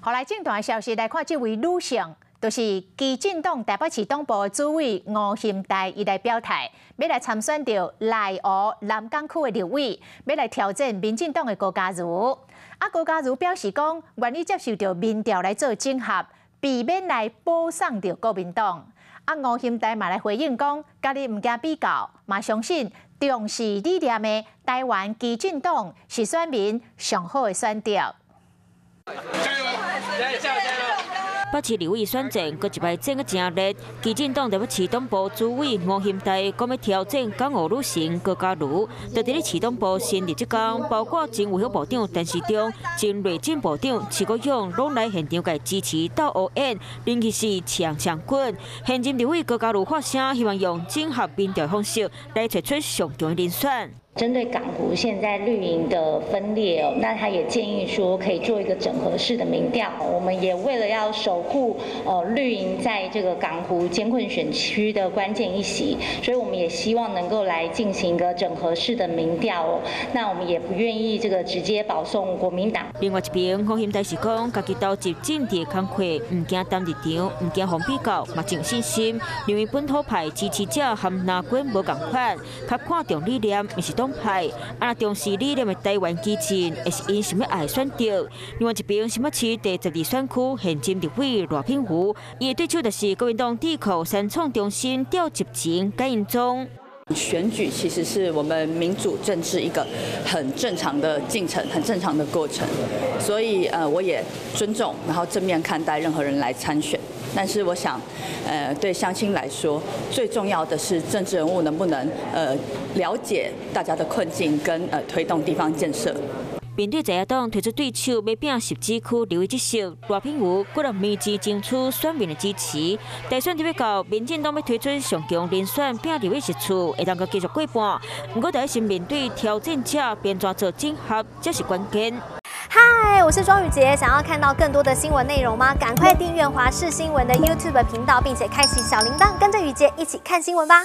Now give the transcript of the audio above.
予來政壇消息來看，這位女性，就是基進黨台北市黨部主委吳欣岱，伊來表態，欲來參選著內湖南港區的立委，欲來挑戰民進黨的高嘉瑜。啊，高嘉瑜表示講，願意接受著民調來做整合，避免來保送著國民黨。啊，吳欣岱嘛來回應講，家己毋驚比較，嘛相信重視理念的台灣基進黨是選民上好的選擇。加油！加油！加油！北市立委選戰，閣一擺戰甲誠熱。基進黨台北市黨部主委吳欣岱講欲挑戰港湖女神高嘉瑜，就佇咧市黨部成立這工，包括前衛福部長陳時中、前內政部長徐國勇，攏來現場共支持鬥烏演，人氣是強強滾。現任立委高嘉瑜發聲，希望用整合民調方式來揣出上強的人選。針對港湖現在綠營的分裂哦，那他也建議說可以做一個整合式的民調。我們也為了要守護綠營在這個港湖艱困選區的關鍵一席，所以我們也希望能夠來進行一個整合式的民調哦。那我們也不願意這個直接保送國民黨。另外一邊，吳欣岱是講，家己投入政治工課，毋驚擔立場，毋驚予比較，嘛真有信心。認為本土派支持者和藍軍無仝款，較看重理念，毋是黨派。啊，若重視理念的台灣基進，會是𪜶想欲愛的選擇。另外一邊，新北市第12選區現任立委賴品妤，伊的對手就是國民黨智庫三創中心召集人簡英宗。選舉其實是我們民主政治一個很正常的進程，很正常的過程，所以我也尊重，然後正面看待任何人來參選。但是我想，對鄉親來說，最重要的是政治人物能不能了解大家的困境，跟推動地方建設。面對在野黨推出對手欲拚汐止區立委這席，賴品妤閣來積極爭取選民的支持。大選佇欲到，民進黨欲推出上強人選拚立委席次，會當閣繼續過半。毋過，得先面對挑戰者，欲按怎做整合，才是關鍵。嗨，我是莊宇傑，想要看到更多的新聞內容嗎？趕快訂閱華視新聞的 YouTube 頻道，並且開啟小鈴鐺，跟着宇傑一起看新聞吧。